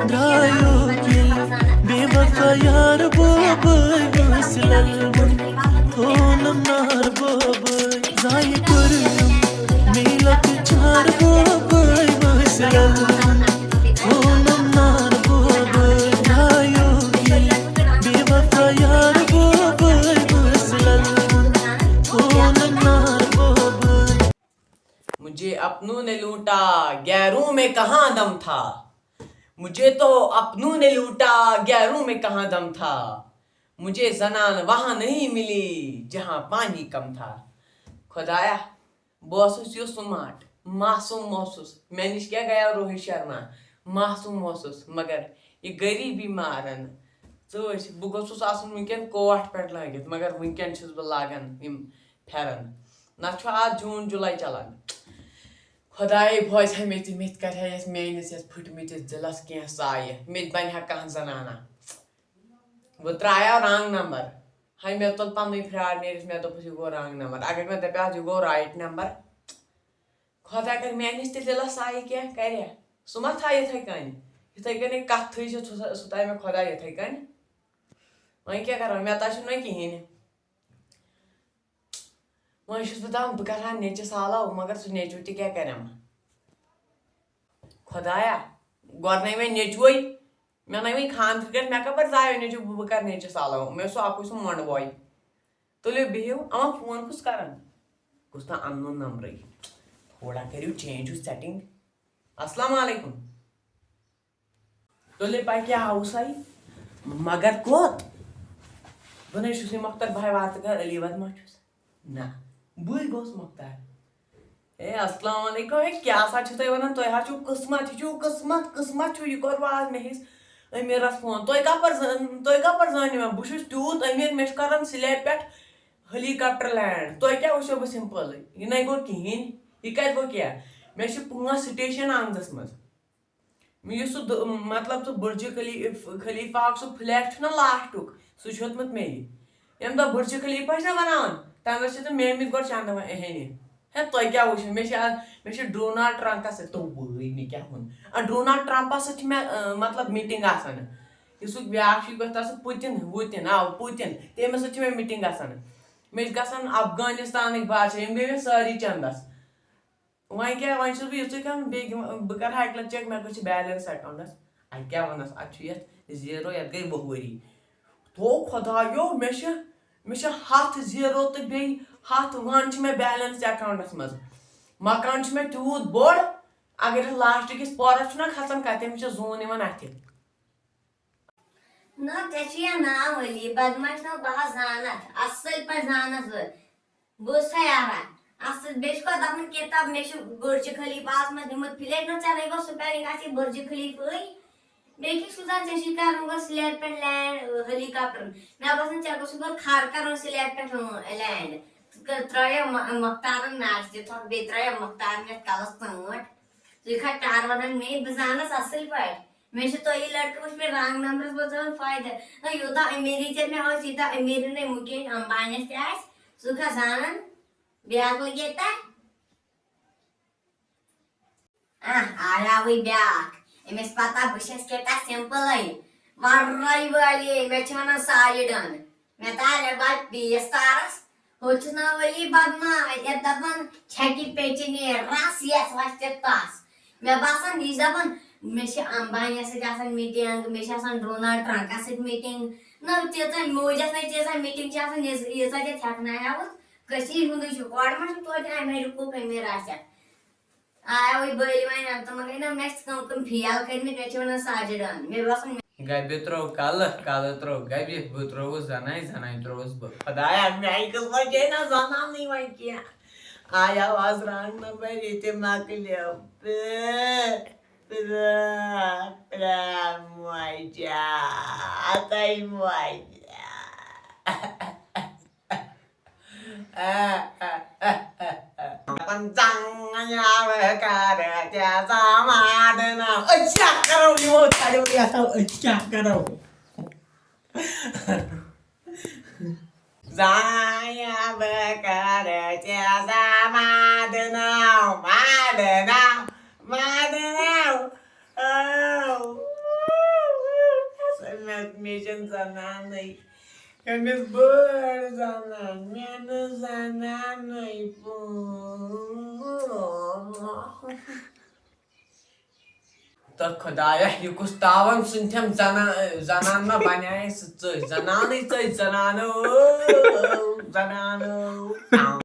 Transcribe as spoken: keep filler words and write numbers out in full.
Drive کِنۍ بے وفا یار بوبٲے وٲنٛسہِ للوُن، تھوونم نار بوبٲے، زایہِ کوٚرُم مے لۄکچار بوبٲے وٲنٛسہِ للوُن، تھوونم نار بوبٲے، درٛایو کِنۍ بے وفا یار بوبٲے وٲنٛسہِ للوُن، تھوونم نار بوبٲے۔ मुझे अपनों ने लूटा, गैरों में कहाँ दम था. मुझे तो अपनों ने लूटा, गैरों में कहाँ दम था. मुझे जनान वहाँ नहीं मिली, जहाँ पानी कम था. خۄدایا، بہٕ اوسُس یُس سُماٹ، معصوم اوسُس. مےٚ نِش کیٛاہ گٔیو روہت شرما؟ معصوم اوسُس، مگر یہِ غریٖبی مارن. ژٕ وٕچھ، بہٕ گوٚژھُس آسُن وٕنکیٚن کوٹھ پٮ۪ٹھ لٲگِتھ، مگر وٕنکیٚن چھُس بہٕ لاگان یِم پھٮ۪رن. نہ چھُ آز جوٗن جُلے چلان. خۄدایے بوزِ ہا مےٚ تہِ، مےٚ تہِ کرِ ہا یَتھ میٲنِس یَتھ پھٕٹمٕتِس دِلس کینٛہہ سایہِ، مےٚ تہِ بنہِ ہا کانٛہہ زنانہ. بہٕ ترٛایو رانگ نمبر. ہاے، مےٚ تُل پننُے فراڈ نیٖرِتھ، مےٚ دوٚپُس یہِ گوٚو رانگ نمبر. اگر مےٚ دپہِ ہا یہِ گوٚو رایٹ نمبر، خۄدا کرِ میٲنِس تہِ دِلس سایہِ کینٛہہ کرِ. سُہ ما تھایہِ یِتھے کٔنۍ؟ یِتھے کٔنۍ کتھ تھٲے زِ سُہ، سُہ تھایہِ مےٚ خۄدا یِتھے کٔنۍ. وۄنۍ کیٛاہ کرو، مےٚ تہ چھُنہٕ وۄنۍ کِہیٖنۍ. وۄنۍ چھُس بہٕ دپان، بہٕ کرٕ ہا نیٚچوِس آلو، مگر سُہ نیٚچوٗ تہِ کیٛاہ کرٮ۪م؟ خۄدایا، گۄڈٕنَے وۄنۍ نیٚچوٗے، مےٚ نَے وۄنۍ خانٛدرٕ پٮ۪ٹھ، مےٚ کَپٲرۍ زایو نیٚچوٗ، بہٕ، بہٕ کرٕ نیٚچوِس آلو، مےٚ اوس سُہ اَکُے سُہ مۄنٛڈٕ بوے۔ تُلِو بِہِو، اَما فون کُس کران؟ کُس تام اَننون نمبرٕے۔ تھوڑا کٔرِو change یُس setting۔ السلام علیکم۔ تُلِو پَکہِ ہاوُسَے، مگر کوٚت؟ بہٕ نَے چھُس نہٕ مۄختار بھاے وارٕ تہٕ کر علی وَد ما چھُس؟ نہ، بٕے گوٚژھ مۄختار۔ اے، السلام علیکم۔ اے، کیٛاہ سا چھِو تُہۍ وَنان؟ تۄہہِ حظ چھُو قٕسمت، یہِ چھُو قٕسمت، قٕسمت چھُو، یہِ کوٚروٕ آز مےٚ ہِس أمیٖرَس فون؟ تُہۍ کَپٲرۍ زٲ-، تُہۍ کَپٲرۍ زٲنِو مےٚ؟ بہٕ چھُس تیوٗت أمیٖر، مےٚ چھُ کَران سِلیب پٮ۪ٹھ helicopter land۔ تۄہہِ کیٛاہ وٕچھو بہٕ simple؟ یہِ نَے گوٚو کِہیٖنۍ۔ یہِ کَتہِ گوٚو کینٛہہ؟ مےٚ چھِ پانٛژھ station آنٛگنَس منٛز۔ یُس سُہ دُ-، مطلب، سُہ برج خلیف-، خلیفہ ہُک سُہ flat چھُنہ last-ُک، سُہ چھُ ہیوٚتمُت مےٚ۔ ییٚمہِ دۄہ برج خلیفہ چھِ نہ بناوان، تَمہِ دۄہ چھِ تِم مےٚ مٕتۍ گۄڈٕ چندٕ وۄنۍ اہنہِ۔ ہے، تۄہہِ کیٛاہ وٕچھِو؟ مےٚ چھِ آ-، مےٚ چھِ ڈونالڈ ٹرمپس سۭتۍ، توٚوُے مےٚ کیٛاہ ووٚن؟ آ، ڈونالڈ ٹرمپس سۭتۍ چھِ مےٚ، آ، مطلب، meeting آسان۔ یُس سُہ بیٛاکھ چھُ، یہِ گوٚژھ تَتھ سُہ پُتِن، وُتِن، آ، پُتِن، تٔمِس سۭتۍ چھِ مےٚ meeting آسان۔ مےٚ چھِ گژھان افغانستانٕکۍ بادشاہ، یِم گٔے مےٚ سٲری چندس۔ وۄنۍ کیٛاہ، وۄنۍ چھُس بہٕ یِژٕے کَران، بیٚیہِ دِمہٕ، بہٕ کَرٕ ہا اَکہِ لَٹہِ check، مےٚ کۭژ چھِ balance account-َس۔ اَتہِ کیٛاہ وَنَس، اَتہِ چھُ یَتھ zero، یَتھ گٔے وُہ ؤری۔ تو خۄدایو، مےٚ چھِ، مےٚ چھِ ہَتھ zero تہٕ بیٚیہِ ہَتھ one چھِ مےٚ balance account-َس منٛز۔ مکان چھُ مےٚ تیوٗت بوٚڑ، اگر یَتھ last-ٕکِس پورَس چھُنہ کھَسان، کَتہِ، مےٚ چھِ زوٗن یِوان اَتھِ۔ نہ، ژےٚ چھُے یا ناو علی بدمعاش، نہ، بہٕ ہا زانتھ، اصٕل پٲٹھۍ زانتھ بہٕ۔ بہٕ اوسُس ہا یاران اصٕل، بیٚیہِ چھُکھ دَپان کِتاب، مےٚ چھُ برج خلیفاہَس منٛز نیوٗمُت flat، نہ، ژےٚ نَے گوٚو spelling آسہِ برج خلیفہٕے۔ بیٚیہِ کیٛاہ چھُکھ دَپان، ژےٚ چھُے کَرُن گۄڈٕ slab پٮ۪ٹھ land، helicopter۔ مےٚ باسان، ژےٚ گوٚژھُے گۄڈٕ خر کَرُن slab پٮ۪ٹھ land۔ ژٕ کر، ترٛاو یا مۄ-، مۄختارَن نَش دِتھ، بیٚیہِ ترٛاو یا مۄختارَن یَتھ کَلَس ژٲنٛٹھ۔ ژٕ کھا ٹار وَنان مے، بہٕ زانَس اَصٕل پٲٹھۍ۔ مےٚ چھِ تۄہہِ لڑکہٕ وٕچھمٕتۍ wrong number-س منٛز دِوان فٲیدٕ۔ نہ، یوٗتاہ أمیٖری ژےٚ مےٚ آسہِ، ییٖتیٛاہ أمیٖری نَے مُکیش امبانیَس تہِ آسہِ، ژٕ کھا زانان؟ بیٛاکھ لٔگے تَتھ۔ آہ، آیاوٕے بیٛاکھ۔ أمِس پَتہ بہٕ چھَس کیٛاہ تَتھ simple-ٕے۔ وَرٲے وٲلی، مےٚ چھِ وَنان solid-َن۔ مےٚ تارے وَتہِ بیٚیِس تارَس۔ ہُہ چھُس ناو علی بدمعاش، یَتھ دَپان چھَکہِ پیٚچہِ نیر رَس یَس وَسہِ تَس۔ مےٚ باسان، یہِ چھِ دَپان، مےٚ چھِ امبانیَس سۭتۍ آسان meeting، مےٚ چھِ آسان ڈونالڈ ٹرمپَس سۭتۍ meeting۔ نہ، تیٖژاہ موجَس نَے تیٖژاہ meeting چھِ آسان، ییٖژ-، ییٖژاہ ژےٚ تھٮ۪کناوُتھ۔ کٔشیٖرِ ہُنٛدُے چھُ، کورِ ما چھُ توتہِ اَمہِ ہیٚرِ کُک أمیٖر آسٮ۪کھ۔ آیاوٕے بٔلۍ وۄنۍ، تِمَن گٔے نہ مےٚ چھِ کٕم کٕم fail کٔرمٕتۍ، مےٚ چھِ وَنان ساجِد اَن۔ مےٚ باسان، گَبہِ ترٛوو کَلہٕ، کَلہٕ ترٛوو گَبہِ، بہٕ ترٛووُس زَنانہِ، زَنانہِ ترٛووُس بہٕ۔ خۄدایا، میٛانہِ قٕسمَت چھے نہ زَنانٕے وۄنۍ کینٛہہ۔ آیاو آز wrong number، ییٚتہِ مۄکلیو۔ پرٛا-، پرٛا-، پرٛا-، مۄجا، تَے مۄجا۔ دَپان زنٛگن آوٕ کَرٕ تہِ زامادٕ نہٕ۔ أسۍ کیٛاہ کَرو یِمو ژَریو رٮ۪تو؟ أسۍ کیٛاہ کَرو؟ زانہِ بہٕ کَرٕ تہِ زامادٕ نہٕ، مادٕ نہٕ، مادٕ نہٕ۔ مےٚ چھَنہٕ زنانٕے، أمِس بٔڑ زنان، مےٚ نہٕ زنانٕے۔ تہٕ خۄدایا، یہِ کُس تاوَن سٕنٛدٮ۪م زنان، زنان ما بنیٛاے سُہ ژٔج، زنانٕے ژٔج، زنانو، زنانو۔